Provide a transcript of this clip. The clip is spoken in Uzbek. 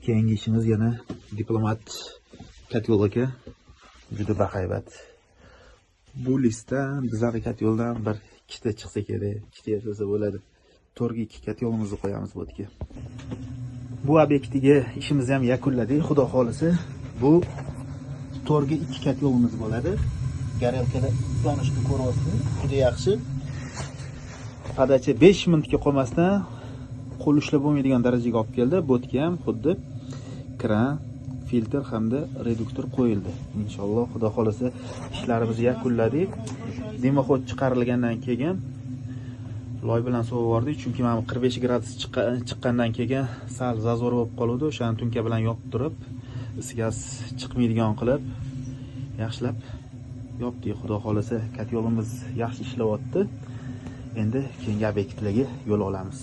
Keyingi ishimiz yana Diplomat котёл aka, juda bahaybat. Bu listdan bizaqa котёл dan bir ikkita chiqsa kerak, ikkita yasasa bo'ladi. To'rga ikki котёл imizni qo'yamiz bu yerga. Bu obyektdagi ishimizni ham yakunladik, xudo xohlasa. Bu to'rga ikki котёл imiz bo'ladi. Горелка da yonishni ko'ryapsiz, juda yaxshi. Подача 5 minutga qolmasdan qo'l ushlab bo'lmaydigan darajaga olib keldi. Bu yerga ham xuddi kran, filtr hamda reduktor qo'yildi. Inshaalloh, xudo xohlasa, ishlarimizni yakunladik. Дымоход chiqarilgandan keyin loy bilan sovib yubordik, chunki mana bu 45 gradus chiqqandan keyin sal зазор bo'lib qoluvdi. O'shani tunka bilan yopib turib, is gaz chiqmaydigan qilib yaxshilab yopdik. Xudo xohlasa, котёл imiz yaxshi ishlayapti. Endi keyingi obyektlarga yo'l olamiz.